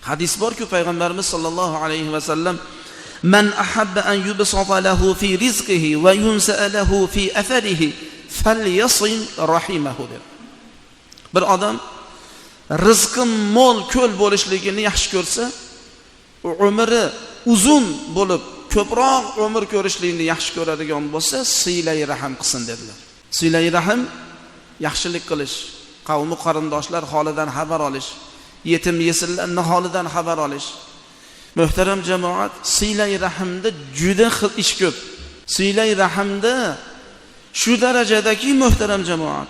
Hadis borku, payg'ambarimiz sollallohu alayhi va sallam man ahabba an yubsata lahu fi rizqihi va yunsa lahu fi atharihi falyasil rahimahu deb. Bir odam rizqi mo'l ko'l bo'lishligini yaxshi ko'rsa, umri uzun bo'lib ko'proq umr ko'rishligini yaxshi ko'radigan bo'lsa, silay rahim qilsin dedilar. Silay rahim yaxshilik qilish, qavmi qarindoshlar holidan xabar olish, yetim yesillarning holidan xabar olish. Muhtaram jamoat, silay rahimda juda xil ish ko'p. Silay rahimda shu darajadaki muhtaram jamoat,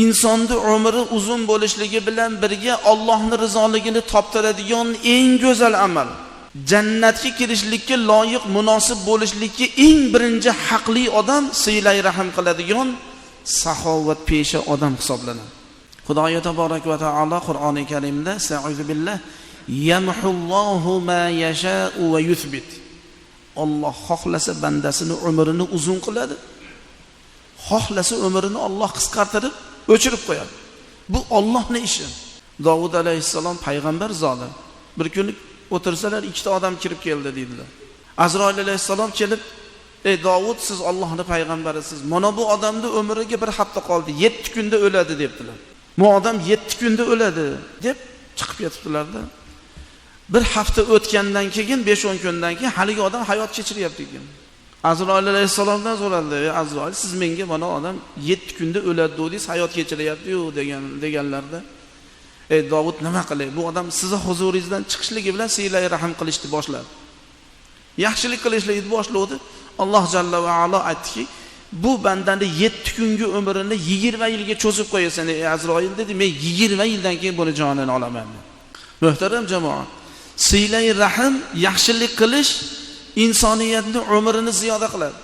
insonni umri uzun bo'lishligi bilan birga Allohning rizoligini toptiradigan eng go'zal amal, jannatga kirishlikka loyiq, munosib bo'lishlikka eng birinchi haqli odam silay rahim qiladigan saxovatpesha odam hisoblanadi. Xudoyo taborak va taolo Qur'oni Karimda sa'uzu billah yamhullohu ma yasha'u va yuthbit. Alloh xohlasa bandasini umrini uzun qiladi, xohlasa umrini Alloh qisqartirib o'chirib qo'yadi. Bu Allohning ishi. Davud alayhissalom payg'ambar zodi. Bir kuni o'tirsalar ikkita odam kirib keldi deydilar. Azroil alayhissalom kelib, "Ey Davud, siz Allohning payg'ambarisiz. Mana bu odamning umriga bir hafta qoldi, 7 kunda o'ladi" debdilar. Bu odam 7 kunda o'ladi deb chiqib ketibdilar-da. Bir hafta o'tgandan keyin 5-10 kundan keyin haligi odam hayot kechiryapti ekan. Azroil alayhissalomdan so'raldi: "Ey Azroil, siz menga mana odam 7 kunda o'ladi dedingiz, hayot kechiryapti-yu" deganlarda, "Ey Davud, nima qilay? Bu odam sizni huzuringizdan chiqishligi bilan silay rahim qilishni boshladi. Yaxshilik qilishlikni boshladi. Alloh jalla va alo aytdiki, bu bandani 7 kungi umrini 20 yilga cho'zib qo'yasan ey Azroil dedi, men 20 yildan keyin buni jonini olaman" dedi. Muhtaram jamoat, silay rahim, yaxshilik qilish insoniyatning umrini ziyoda qiladi.